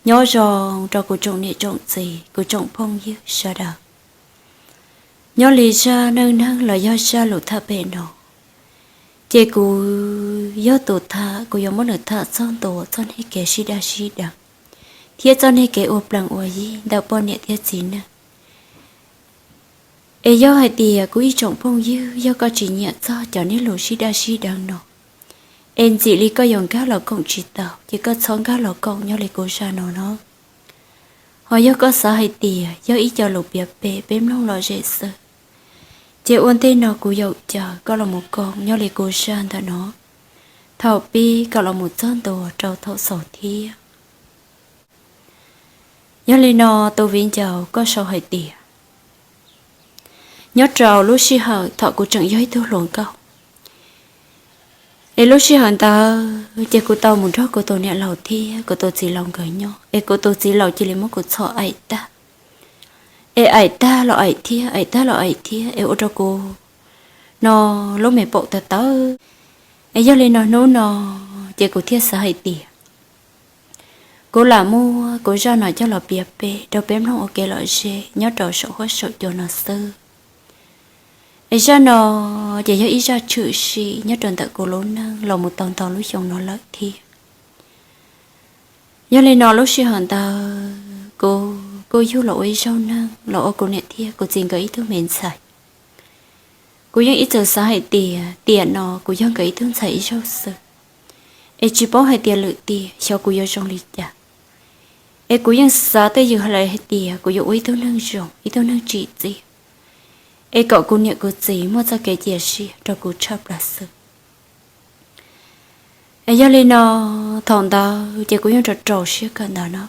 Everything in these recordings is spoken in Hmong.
Nyob zoo rau kuv tsoom niam tsoom txiv, kuv tsoom phooj ywg sawv daws. Nyob li zaj neej neeg los yog zaj lus tham pem no, ces kuv yog tus tham, kuv yuav muab nws tham txog ntua txoj niag kev sib daj sib deev thiab txoj niag kev ua plees ua yig ntawm poj niam thiab txiv neej. Es yog hais tias kuv ib tsoom phooj ywg, yog koj tsis nyiam txog cov niag lus sib daj sib deev no, es ntxim li koj yuav nkag los koom tsis tau, ces koj txhob nkag los koom nyob li kuv zaj no no. Ho yog koj xav hais tias yog ib co lus piav pem peb mloog lom zem xwb, ces ua ntej no kuv yaum caw koj los mus koom nyob li kuv zaj ntawm no, thaum pib kom los mus txog ntua rau thaum xaus thiab. Yog li no, tus viv ncaus koj sau hais tias, nyob rau lub sij hawm thaum kuv tseem yog ib tug hluas nkauj, es lub sij hawm ntawd ces kuv tau mus nrog kuv tus niam laus thiab kuv tus txiv laus nkawd nyob, es kuv tus txiv laus cia li muab kuv txhom aim tag. Es aim tag los aim thiab, aim tag los aim thiab, es ua rau kuv no lub me paum tawv tawv. Es yog li no hnub no, ces kuv thiaj xav hais tias kuv lam muab kuv zaj no coj los piav pem rau peb mloog ua kev lom zem nyob rau saum huab saum cua no xwb. Es zaj no ces yog ib zaj tshwm sim nyob rau ntawm kuv lub neej los mus tau ntau lub xyoo no lawm thiab. Yog li no lub sij hawm ntawd kuv kuj yug los ua ib zaug neeg los ua kuv niam thiab kuv txiv nkawd ib tug me ntxhais. Kuv yeej ib txwm xav hais tias tiam no kuv yog nkawd ib tug ntxhais ib zaug xwb, es tsis paub hais tias lwm tiam xyov kuv yuav zoo li cas. Es kuv yeej xav twj ywm hais tias kuv yuav ua ib tug neeg zoo, ib tug neeg tsim txiaj, es kom kuv niam kuv txiv muaj txoj kev cia siab rau kuv tshaj plaws xwb. Es yog li no, thaum ntawd ces kuv yeej rau rau siab kawm ntawv no.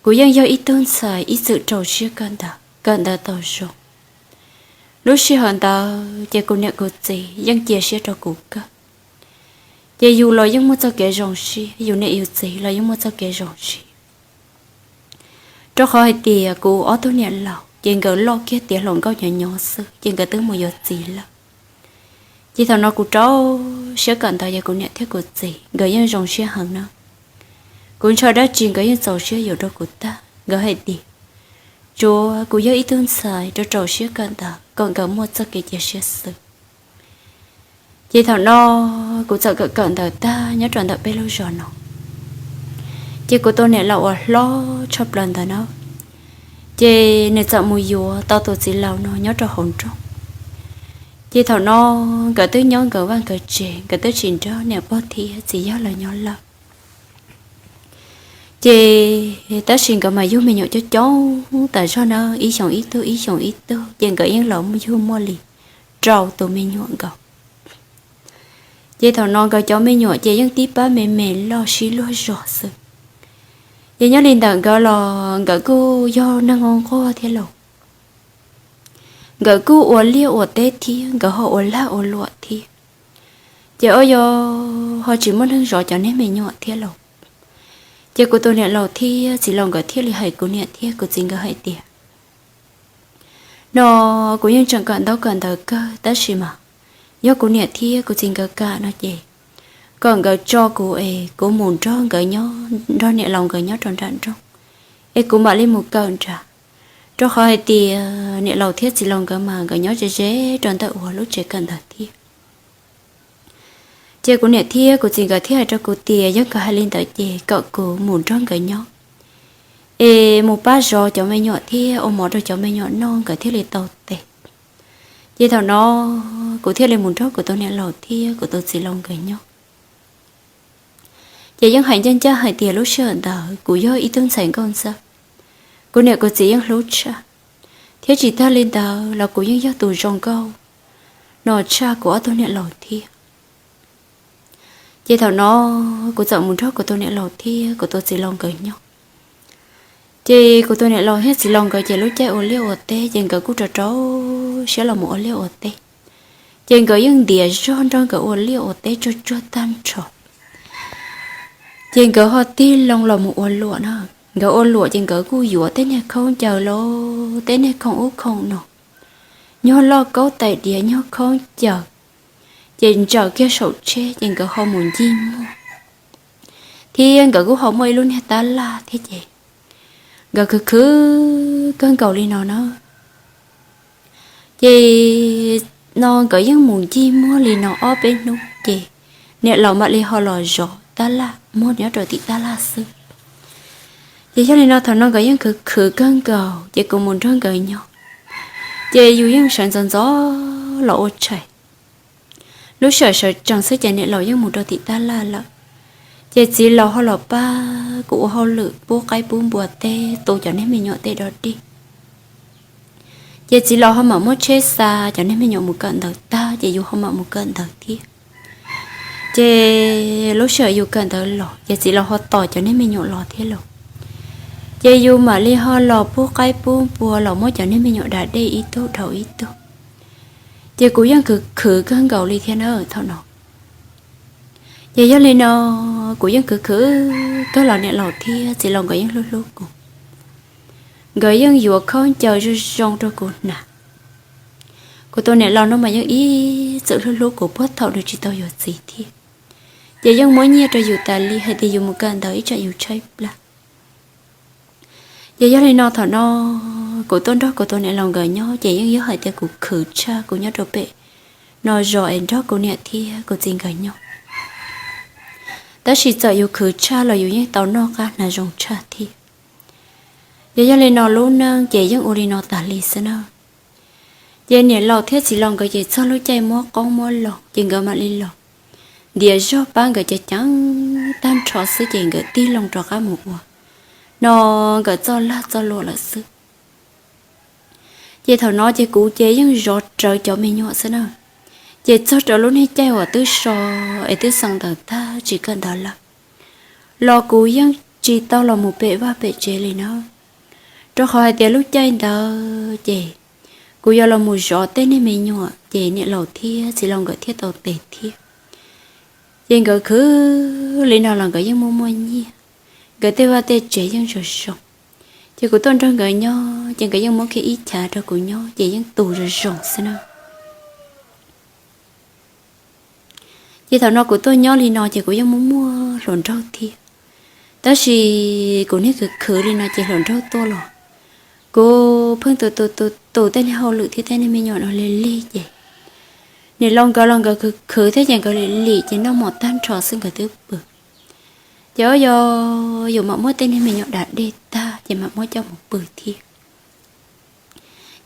Kuv yeej yog ib tug ntxhais ib txwm rau siab kawm ntawv, kawm ntawv tau zoo. Lub sij hawm ntawd ces kuv niam kuv txiv yeej cia siab rau kuv kawg. Ces yus los yeej muaj txoj kev zoo siab, yus niam yus txiv los yeej muaj txoj kev zoo siab. Rau qhov hais tias kuv ob tug niam laus ces nkawd loj kiag tiav hluas nkauj nyob nyob xwb ces nkawd twb mus yuav txiv lawm. Ces thaum no kuv rau siab kawm ntawv ces kuv niam thiab kuv txiv nkawd yeej zoo siab heev na. Kuv ntshaw dab tsi nkawd yeej txaus siab yuav rau kuv tag. Nkawd hais tias tsuav kuv yog ib tug ntxhais rau rau siab kawm ntawv kom nkawd muaj txoj kev cia siab xwb. Ces thaum no kuv txawm kawm kawm ntawv tag nyob rau ntawm peb lub zos no, ces kuv tus niam laus uas hlob tshaj plaws ntawd na, ces nws txawm mus yuav tau tus txiv laus no nyob rau hauv nroog. Ces thaum no nkawd twb nyob nkawd vaj nkawd tsev, nkawd twb tsis nrog niam pog thiab txiv yawg lawv nyob lawm. Ces tab sis nkawd mas yug me nyuam coob coob tas zog na, ib xyoos ib tug ib xyoos ib tug, ces nkawd yeej los yug muaj li rau tus me nyuam nkaus. Ces thaum no nkawd cov me nyuam ces yeej tib pab me me loj sib luag zog xwb. Ces nyob li ntawm nkawd los nkawd kuj yog neeg nquag nquag thiab los, nkawd kuj ua liaj ua teb thiab nkawd ho ua lag ua luam thiab. Ces ua yog ho tsis muaj neeg zov cov niag me nyuam thiab los. Ces kuv tus niam laus thiab txiv laus nkawd thiaj li hais kuv niam thiab kuv txiv nkawd hais tias, no kuv yeej tseem kawm ntaub kawm ntawv kawg tab sis mas yog kuv niam thiab kuv txiv nkawd kam no ces kom nkawd tso kuv es kuv mus nrog nkawd nyob, nrog niam laus nkawd nyob rau nram nroog, es kuv mam li mus kawm nrad. Rau qhov hais tias niam laus thiab txiv laus nkawd mas nkawd nyob ze ze rau ntawm uas lub tsev kawm ntawv thiab. Ces kuv niam thiab kuv txiv nkawd thiaj hais rau kuv tias yog nkawd hais li ntawd ces kom kuv mus nrog nkawd nyob, es mus pab zov cov me nyuam thiab ua mov rau cov me nyuam noj nkawd thiaj li tau tes. Ces thaum no kuv thiaj li mus nrog kuv tus niam laus thiab kuv tus txiv laus nkawd nyob. Ces yeej hais ncaj ncaj hais tias lub sij hawm ntawd kuv yog ib tug ntxhais nkauj ntxawm, kuv niam kuv txiv yeej hlub tshaj, thiab tsis tag li ntawd los kuv yeej yog tus zoo nkauj no tshaj kuv ob tug niam laus thiab. Ces thaum no kuv txawm mus nrog kuv tus niam laus thiab kuv tus txiv laus nkawd nyob. Ces kuv tus niam laus thiab txiv laus nkawd ces lub caij ua liaj ua teb ces nkawd kuj rau rau siab los mus ua liaj ua teb. Ces nkawd yeej ntiav zog nrog nkawd ua liaj ua teb tsuag tsuag tag nrho. Ces nkawd ho tig loo los mus ua luam na. Nkawd ua luam ces nkawd kuj yuav tej niag khaub ncaws los tej niag khoom ub khoom no, nyuag loj kaub tais diav nyuag khaub ncaws, ces ntsaws kiag saum tsheb ces nkawd ho mus ncig muag. thiab nkawd kuj ho muaj ib lub niag tab laj thiab ces nkawd khwv khwv kawg nkaus li no na. Ces no nkawd yeej mus ncig muag li no ob peb hnub ces niam laus mam li ho los zov tab laj muag nyob rau tim tab laj xwb. Ces yog li no thaum no nkawd yeej khwv khwv kawg nkaus ces kuv mus nrog nkawd nyob, ces yus yeej sawv ntxov ntxov los ua tshais. Lub sij hawm sawv tsees xwb ces niam laus yeej mus rau tim tab laj lawm. Ces txiv laus ho los pab kuv ua hauj lwm pub qaib pub npua teb, tu cov niag me nyuam tej dog dig. Ces txiv laus ho mam muab tsheb xa cov niag me nyuam mus kawm ntawv tag ces yus ho mam mus kawm ntawv thiab. Ces lub sij hawm yus kawm ntawv los ces txiv laus ho tos cov niag me nyuam los thiab los, ces yus mam li ho los pub qaib pub npua los muab cov niag me nyuam da dej ib tug dhau ib tug. Ces kuv yeej khwv khwv kawg nkaus li thiab na thaum no. Ces yog li no kuv yeej khwv khwv kawg los niam laus thiab txiv laus nkawd yeej hlub hlub kuv. Nkawd yeej yuav khaub ncaws zoo zoo rau kuv hnav. Kuv tus niam laus no mas yeej ib txwm hlub hlub kuv puag thaum nws tsis tau yuav txiv thiab. Ces yeej muab nyiaj rau yus tas li hais tias yus mus kawm ntawv ib tsam yus tshaib plab. Ces yog li no thaum no kuv tuaj nrog kuv tus niam laus nkawd nyob ces yeej yog hais tias kuv khwv tshaj kuv nyob rau pem no zos es nrog kuv niam thiab kuv txiv nkawd nyob. Tab sis txawm yus khwv tshaj los yus yeej tau noj qab hnav zoo tshaj thiab. Ces yog li no lub neej ces yeej ua li no tas li xwb na. Ces niam laus thiab txiv laus nkawd ces txog lub caij muab qoob muab loo ces nkawd mam li los ntiav zog pab nkawd ceev ceev tag nrho xwb ces nkawd tig loo rov qab mus ua no nkawd txoj lag txoj luam lawm xwb. Ces thaum no ces kuv ces yeej zov rawv cov me nyuam xwb na. Ces txog rau lub niag caij uas twb so es twb xeev ntawv tag tsis kawm ntawv lawm los kuv yeej tsis tau los mus pem vaj pem tsev li na. Rau qhov hais tias lub caij ntawd ces kuv yuav los mus zov tej niag me nyuam ces niam laus thiab txiv laus nkawd thiaj tau tes thiab. Ces nkawd khwv li no los nkawd yeej muaj muaj nyiaj, nkawd tej vaj tej tsev yeej zoo zoo. Ces kuv tuaj nrog nkawd nyob ces nkawd yeej muab kiag ib chav rau kuv nyob ces yeej tu zoo zoo xwb na. Ces thaum no kuv tuaj nyob li no ces kuv yeej muaj muaj hluas nraug thiab. Tab sis kuv niag khwv khwv li no ces hluas nraug tuaj los kuv pheej tu tu tu tu tej niag hauj lwm thiab tej niag me nyuam no lig lig ces niam laus nkawd los nkawd khwv khwv thiab ces nkawd lim lim ces noj mov tag nrho xwb nkawd twb pw. Ces ua yog yus mam muab tej niag me nyuam da dej tag ces mam muab coj mus pw thiab.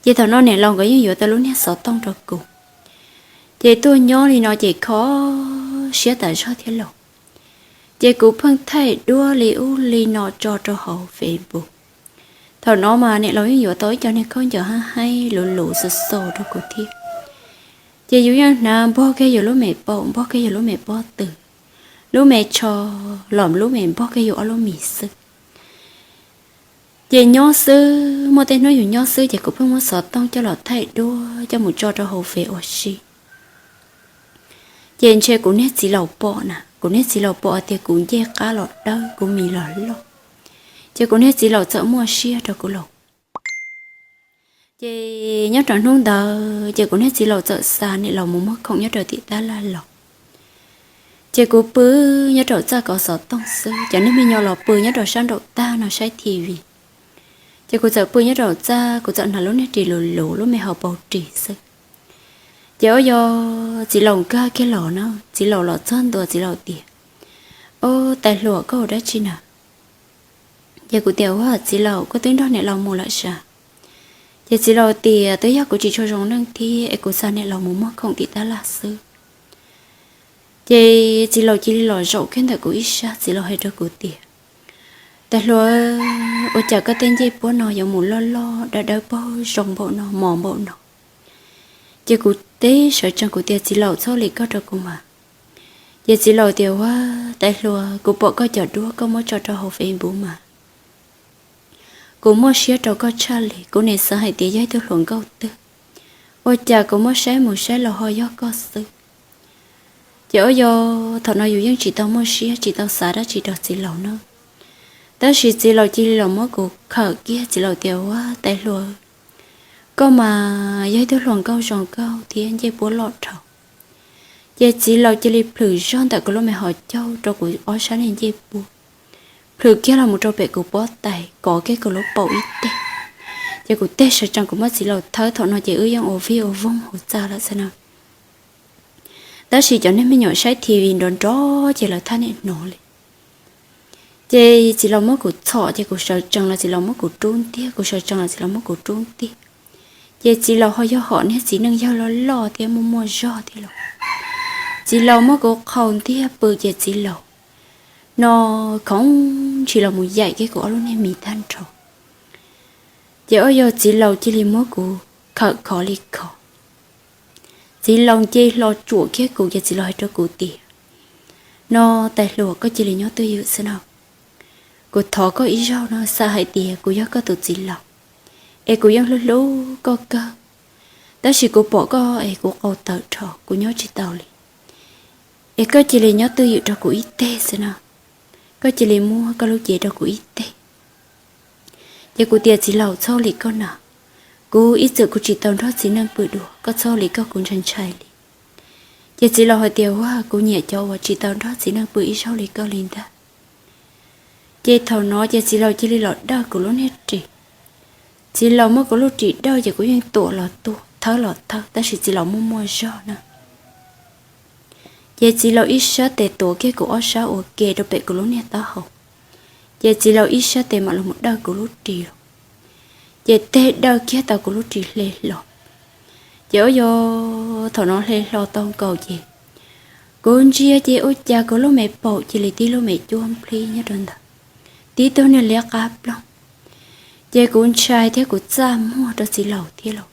Ces thaum no niam laus nkawd yeej yuav tau lub niag xov tooj rau kuv. Ces tuaj nyob li no ces kho siab tas zog thiab los. Ces kuv pheej thaij duab li ub li no tso rau hauv Facebook. Thaum no mas niam laus yeej yuav tau ib co niag khaub ncaws haib haib luv luv xus xos rau kuv thiab. Ces yus yeej hnav npog kiag yus lub me paum, npog kiag yus lub me pob tw, lub me tsho, los lub me npog kiag yus ob lub mis xwb. Ces nyob xwb, muaj tej hnub yus nyob xwb ces kuv pheej muab xov tooj coj los thaij duab coj mus tso rau hauv Face ua si. Ces ntshe kuv niag txiv laus pom na, kuv niag txiv laus pom hais tias kuv ncej qab los dawb, kuv mis los loj, ces kuv niag txiv laus txawm muaj siab rau kuv lauj. Ces nyob rau hnub ntawd ces kuv niag txiv laus txawm xa niam laus mus muag khoom nyob rau tim tab laj los. Ces kuv pw nyob rau txaj kov xov tooj xwb, cov niag me nyuam los pw nyob rau sab nraum tag no saib T V. Ces kuv txawm pw nyob rau txaj, kuv txawm hnav lub niag ris luv luv lub me hauv paus ris xwb. Ces ua yog txiv laus nkag kiag los na, txiv laus los txog ntua txiv laus tias, Ob, tais hluas, koj ua dab tsi na? Ces kuv tias, Ua, txiv laus, koj twb nrog niam laus mus lawm sas? Ces txiv laus tias, Twb yog kuv tsis tshua zoo neej thiab es kuv xa niam laus mus muag khoom tim tab laj xwb. Ces txiv laus cia li los zaum kiag ntawm kuv ib sab, txiv laus hais rau kuv tias, Tais hluas, ua cas koj tej ncej puab no yuav mus loj loj dawb dawb paug zoo npaum no, mos npaum no? Ces kuv teb sawv tsees kuv tias, Txiv laus, txhob li koj rau kuv mas. Ces txiv laus tias, Ua, tais hluas, kuv pom koj cov duab koj muab tso rau hauv Facebook mas kuv muaj siab rau koj tshaj li, kuv nim xav hais tias yog ib tug hluas nkauj twg, ua cas kuv muab saib mus saib los ho yog koj xwb. Ces ua yog thaum no yus yeej tsis tau muaj siab, tsis tau xav dab tsi rau txiv laus na. Tab sis txiv laus cia li los muab kuv khawm kiag, txiv laus tias, Ua, tais hluas, koj mas yog ib tug hluas nkauj zoo nkauj thiab ncej puab loj dhau. Ces txiv laus cia li plhws zog ntawm kuv lub me hauv caug rau kuv ob sab niag ncej puab. plhws kiag los mus rau pem kuv pob tais, kov kiag kuv lub paum ib teg. Ces kuv teg sawv tsees kuv muab txiv laus thawb, thaum no ces wb yeej ua vij ua voog hauv txaj lawm xwb na. Tab sis cov niag me nyuam saib T V nrov nrov ces lawv thaj niam hnov li. Ces txiv laus muab kuv txhom ces kuv sawv tsees los txiv laus muab kuv rub ntiag, kuv sawv tsees los txiv laus muab kuv rub ntiag. Ces txiv laus ho yog hom niag txiv neej yawg loj loj thiab muaj muaj zog thiab los. Txiv laus muab kuv qhau ntiag pw ces txiv laus no khoov ntshis los mus yaim kiag kuv ob lub niag mis tag nrho. Ces ua yog txiv laus cia li muab kuv khawm khov li khov. Txiv laus nce hlo tsuam kiag kuv ces txiv laus hais rau kuv tias, no, tais hluas, koj cia li nyob twj ywm xwb no. Kuv thov koj ib zaug no, xam hais tias kuv yog koj tus txiv laus, es kuv yeej hlub hlub koj kawg, tab sis kuv pom koj es kuv qau tawm rho kuv nyob tsis tau li. Es koj cia li nyob twj ywm rau kuv ib teg xwb no, koj cia li muab koj lub cev rau kuv ib teg. Ces kuv tias, txiv laus, txhob li koj na, kuv ib txwm kuv tsis tau nrog txiv neej pw dua, koj txhob li koj, kuv ntshai ntshai li. Ces txiv laus hais tias, ua, kuv nyiam cov uas tsis tau nrog txiv neej pw ib zaug li koj li ntag. Ces thaum no ces txiv laus cia li los dawj kuv lub niag ris. Txiv laus muab kuv lub ris dawj ces kuv yeej tuam los tuam, thawb los thawb, tab sis txiv laus muaj muaj zog na. Ces txiv laus ib sab tes tuav kiag kuv ob sab ua ke rau pem kuv lub niag taub hau, ces txiv laus ib sab tes mam los mus dawj kuv lub ris los. Ces teg dawj kiag tau kuv lub ris hle hlo. Ces ua yog thaum no hle hlo tau nkaus ces kuv ntsia ces ua cas kuv lub me paum cia li tib lub me cuab nplhib nyob rau ntawd, tib tug niag liab qab ploog. Ces kuv ntshai thiab kuv txaj muag rau txiv laus thiab los.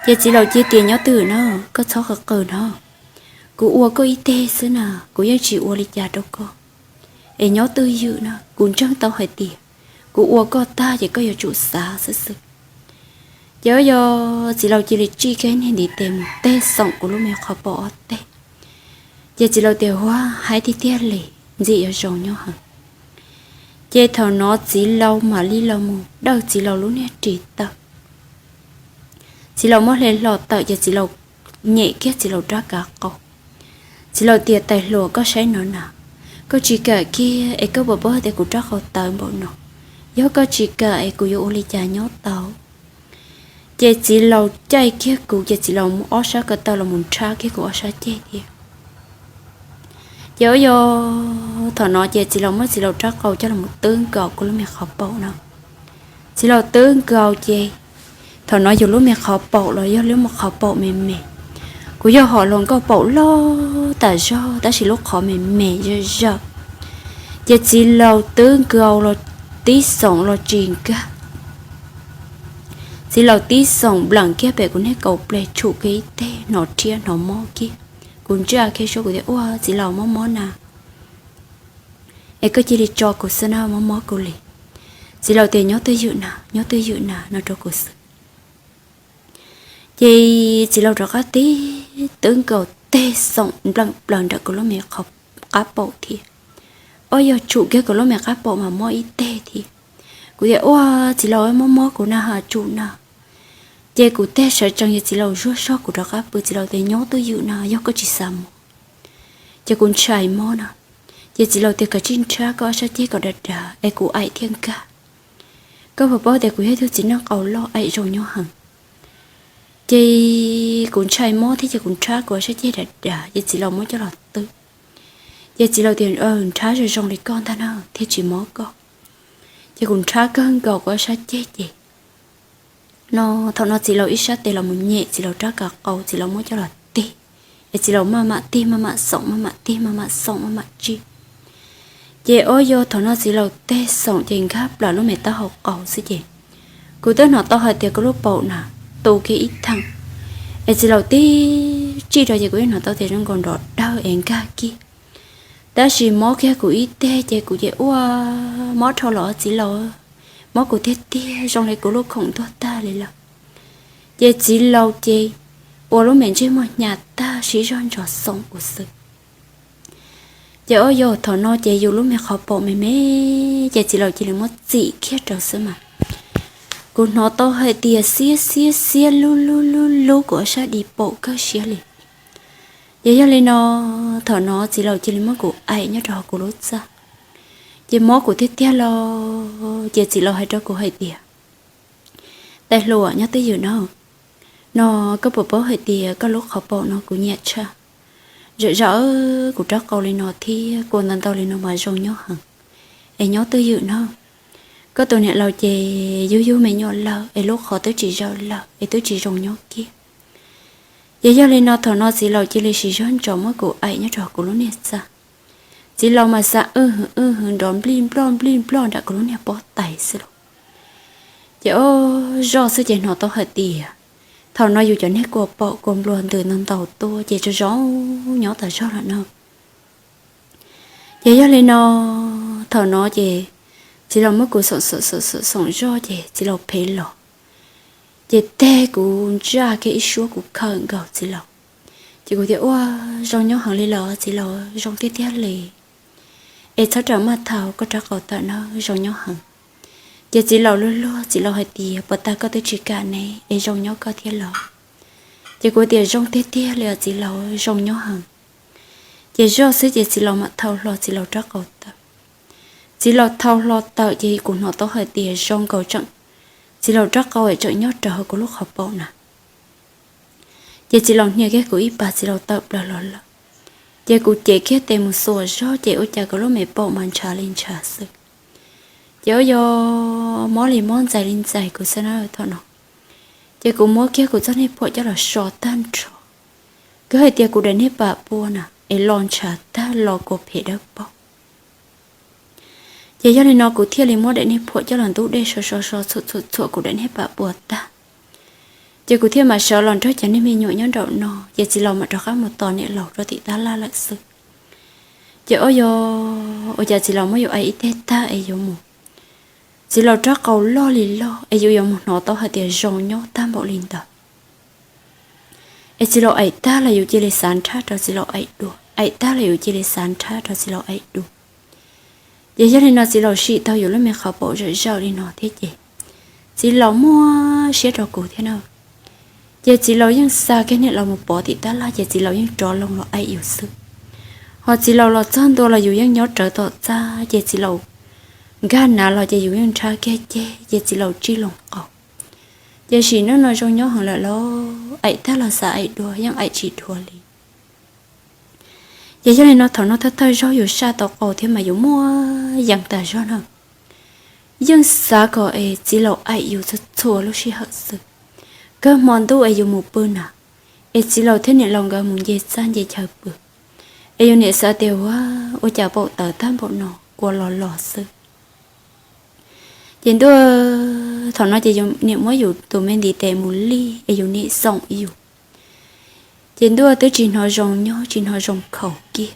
Ces txiv laus cia tias, nyob twj ywm na, koj txhob qw qw no, kuv ua koj ib teg xwb na, kuv yeej tsis ua li cas rau koj, es nyob twj ywm na, kuv ntseeg tau hais tias kuv ua koj tag ces koj yuav tsum xav xwb xwb. Ces ua yog txiv laus cia li tsij kiag niag ntiv tes mus teg xoom kuv lub me qhov paum ob teg. Ces txiv laus tias, ua, haib tiag tiag li, ntxim yuav zoo nyob heev. Ces thaum no txiv laus mam li los mus dawj txiv laus lub niag ris tawm. Txiv laus muab hle hlo tawm ces txiv laus nyem kiag txiv laus rab kav qau. Txiv laus tias, tais hluas, koj saib no na, koj tsis kam kiag es koj puas paub tias kuv rab qau tawv npaum no, yog koj tsis kam es kuv yuav ua li cas nyob tau? Ces txiv laus caij kiag kuv ces txiv laus muab ob sab ko taw los mus nrhab kiag kuv ob sab ceg thiab. Ces ua yog thaum no ces txiv laus muab txiv laus rab qau coj los twb nkaus kuv lub me qhov paum no. Txiv laus twb nkaus ces thaum no yus lub me qhov paum los yog lub me qhov paum me me, kuv yog hom hluas nkauj paum loj tas zog tab sis lub qhov me me zawm zawm. Ces txiv laus twb nkaus los tib xoom los tsis nkag. Txiv laus tib xoom npleem kiag pem kuv niag kaum pleg tshum kiag ib teg, hnov rhiab hnov mob kiag. Kuv ntsaj kiag suab kuv tias, ua, txiv laus, mob mob na, es koj cia li tso kuv xwb na, mob mob kuv li. Txiv laus tias, nyob twj ywm na, nyob twj ywm na no rau kuv xwb. Ces txiv laus rov qab tib twb nkaus teg xoom npleem plaws nram kuv lub me qhov qab paum thiab. Ua yog tshum kiag kuv lub me qab paum mas mob ib teg thiab. Kuv tias, ua, txiv laus, mob mob kuv na, ha, tshum na. Ces kuv teg sawv tsees ces txiv laus zuag zog kuv rov qab pw, txiv laus tias, nyob twj ywm na, yog koj tsis xav mob. Ces kuv ntshai mob na. Ces txiv laus tias, koj tsij nrhab koj ob sab ceg kom dav dav es kuv aim thiaj nkag. Koj puas paub tias kuv yog ib tug txiv neej qau loj aim zoo nyob heev. Ces kuv ntshai mob thiab ces kuv nrhab kuv ob sab ceg dav dav ces txiv laus muab coj los twb. Ces txiv laus tias, nrhab zoo zoo li koj ntag na thiaj tsis mob koj. Ces kuv nrhab kawg nkaus kuv ob sab ceg ces no, thaum no txiv laus ib sab tes los mus nyem txiv laus rab kav qau, txiv laus muab coj los tig, es txiv laus maj mam tig maj mam xoom, maj mam tig maj mam xoom maj mam tsij. Ces ua yog thaum no txiv laus teg xoom ces nkag plaws lub me taub hau qau xwb ces kuv twb hnov tau hais tias kuv lub paum na tu kiag ib theem, es txiv laus tib tsij rau ces kuv yeej hnov tau tias zoo nkaus nrov dawg es nkag kiag. Tab sis mob kiag kuv ib teg ces kuv ces ua, mob dhau los txiv laus, mob kuv tiag tiag zoo li kuv lub khoom ntuag tag li lawm. Ces txiv laus ces ua lub me ntsej muag hnyav tag siv zog ntsos xoom kuv xwb. Ces ua yog thaum no ces yus lub me qhov paum me me, ces txiv laus cia li muab txim kiag rau xwb mas kuv hnov tau hais tias xiab xiab xiab lub lub lub lub kuv ob sab di paum kawg siab li. Ces yog li no, thaum no txiv laus cia li muab kuv aim nyob rau hauv kuv lub txaj. Ces mob kuv tiag tiag los ces txiv laus hais rau kuv hais tias, Tais hluas, nyob twj ywm no, no koj puas paub hais tias koj lub qhov paum no kuv nyiam tshaj. Zam zawm kuv rab qau li no thiab kua ntau ntau li no mas zoo nyob heev. Es nyob twj ywm no, koj tus niam laus ces yug yug me nyuam lawm es lub qhov twb tsis zawm lawm es twb tsis zoo nyob kiag. Ces yog li no thaum no txiv laus cia li siv zog ntsos muab kuv aim nyob rau kuv lub niag txaj. Txiv laus mas xa wj hwv wj hwv nrov nplij nploj nplij nploj nram kuv lub niag pob tais xwb los. Ces ob zoj xwb ces hnov tau hais tias thaum no yus cov niag kua paum kua nplua ntws ntau ntau tuaj ces tsaus zoo nyob tas zog lawm no. Ces yog li no, thaum no ces txiv laus muab kuv xoom xoom xoom xoom zoj ces txiv laus phem los. Ces teg kuv ntsaj kiag ib suab kuv khawm nkaus txiv laus. Ces kuv tias, Ua, zoo nyob heev li los txiv laus, zoo tiag tiag li. Es txhob rawm maj thaum koj rab qau tawm na, zoo nyob heev. Ces txiv laus luag luag, txiv laus hais tias, Puas tag koj twb tsis kam ne, es zoo nyob koj thiab los? Ces kuv tias, Zoo tiag tiag li os txiv laus, zoo nyob heev. Ces zoj xwb ces txiv laus mam thau hlo txiv laus rab qau tawm. Txiv laus thau hlo tawm ces kuv hnov tau hais tias zoo nkaus tseem, txiv laus rab qau es tseem nyob rawv hauv kuv lub qhov paum na. Ces txiv laus hnia kiag kuv ib pas txiv laus tawm plaws los lawm. Ces kuv cev kiag tes mus xuas zog ces ua cas kuv lub me paum mas ntshav li ntshav xwb. Ces ua yog mob li mob ntxais li ntxais kuv xwb na thaum no. Ces kuv muab kiag kuv txoj niag phuam coj los so tag nrho. Kawg hais tias kuv daim niag pam pua na es los ntshav tag los kua phem dawb paug. Ces yog li no kuv thiaj li muab daim niag phuam coj los ntub dej so so so txhuam txhuam txhuam kuv daim niag pam pua tag. Ces kuv thiaj mam sawv los nrog cov niag me nyuam nyob nraum no ces txiv laus mam rov qab mus tos niam laus rau tim tab laj lawm xwb. Ces ua yog ua cas txiv laus muab yus aim ib teg tag es yuav mus, txiv laus rab qau loj li loj es yus yuav mus hnov tau hais tias zoo nyob tag npaum li ntawd. Es txiv laus aim tag los yus cia li xav nrhab rau txiv laus aim dua, aim tag los yus cia li xav nrhab rau txiv laus aim dua. Ces yog li no txiv laus sim tau yus lub me qhov paum zawm zawm li no thiab ces txiv laus muaj siab rau kuv thiab na. Ces txiv laus yeej xa kiag niam laus mus pov tim tab laj ces txiv laus yeej rov loo los aim yus xwb. Ho txiv laus los txog ntua los yus yeej nyob rawv tom txaj ces txiv laus nkag nav los ces yus yeej nrhab kiag ceg ces txiv laus tsij loo qau. Ces sim neej no zoo nyob heev lawm los aim tag los xav aim dua yeej aim tsis dua li. Ces yog li no thaum no thawj thawj zaug yus saj tau qau thiab mas yus muaj yees tas zog na. Yeej xav kom es txiv laus aim yus txhua txhua lub sij hawm xwb. Kawg hmo ntuj es yus mus pw na, es txiv laus thiab niam laus nkawd mus nce txaj nce chaw pw, es yus niam xav tias ua, ua cas paum tawv tag npaum no kua los los xwb. Ces ntuj, thaum no ces yus niam muab yus tus me ntiv tes mus lij es yus niam xoom yus. Ces ntuj twb tsis hnov zoo nyob tsis hnov zoo khaus kiag.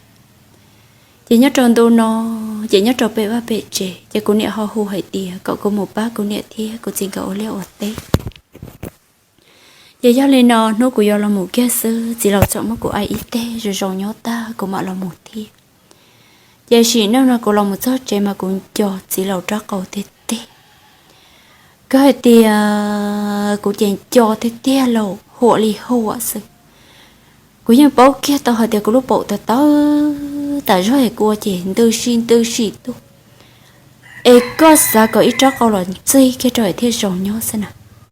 Ces nyob rau ntu no, ces nyob rau pem vaj pem tsev ces kuv niam ho hu hais tias kom kuv mus pab kuv niam thiab kuv txiv nkawd ua liaj ua teb. Ces yog li no hnub kuv yuav los mus kiag xwb txiv laus txawm muab kuv aim ib teg zoo zoo nyob tag kuv mam los mus thiab. Ces sim neej no kuv los mus txog tsev mas kuv nco txiv laus rab qau tiag tiag. Kawg hais tias kuv ces nco tiag tiag laus huam li huam xwb. Kuv yeej paub kiag tau hais tias kuv lub paum tawv tawv tas zog es kua ces ntws si ntws si tuaj. Es koj xav kom ib rab qau los txig kiag rau es thiaj zoo nyob xwb na.